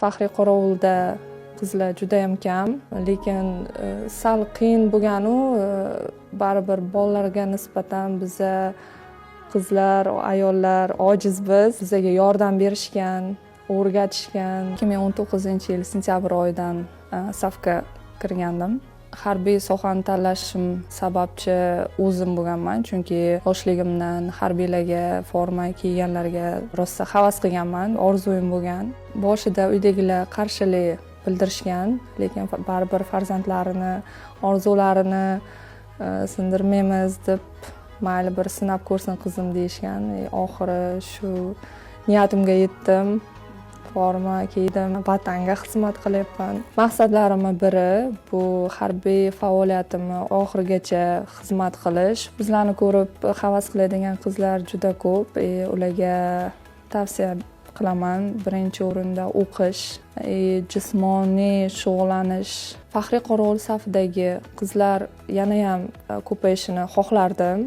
Faxriy qorovulda qizlar judayam kam, lekin sal qiyin bo'lganu baribir bolalarga nisbatan biza qizlar, ayollar ojizmiz. Bizaga yordam berishgan, o'rgatishgan. 2019-yil sentyabr oyidan safga kirgandim. Harbiy sohani tanlashim sababchi o'zim bo'lganman, chunki yoshligimdan harbiylarga, forma kiyganlarga rosa havas qilganman, orzuyim bo'lgan. Boshida uydagilar qarshilik bildirishgan, lekin baribir farzandlarini orzularini sindirmaymiz deb, mayli, bir sinab ko'rsin qizim deyishgan. Oxiri shu niyatimga yetdim, forma kiydim, vatanga xizmat qilyapman. Maqsadlarimni biri bu harbiy faoliyatimni oxirigacha xizmat qilish. Bizlarni ko'rib havas qiladigan qizlar juda ko'p. Ularga tavsiya qilaman: birinchi o'rinda o'qish, jismoniy shug'ullanish. Faxriy qorovul safidagi qizlar yanayam ko'payishini xohlardim.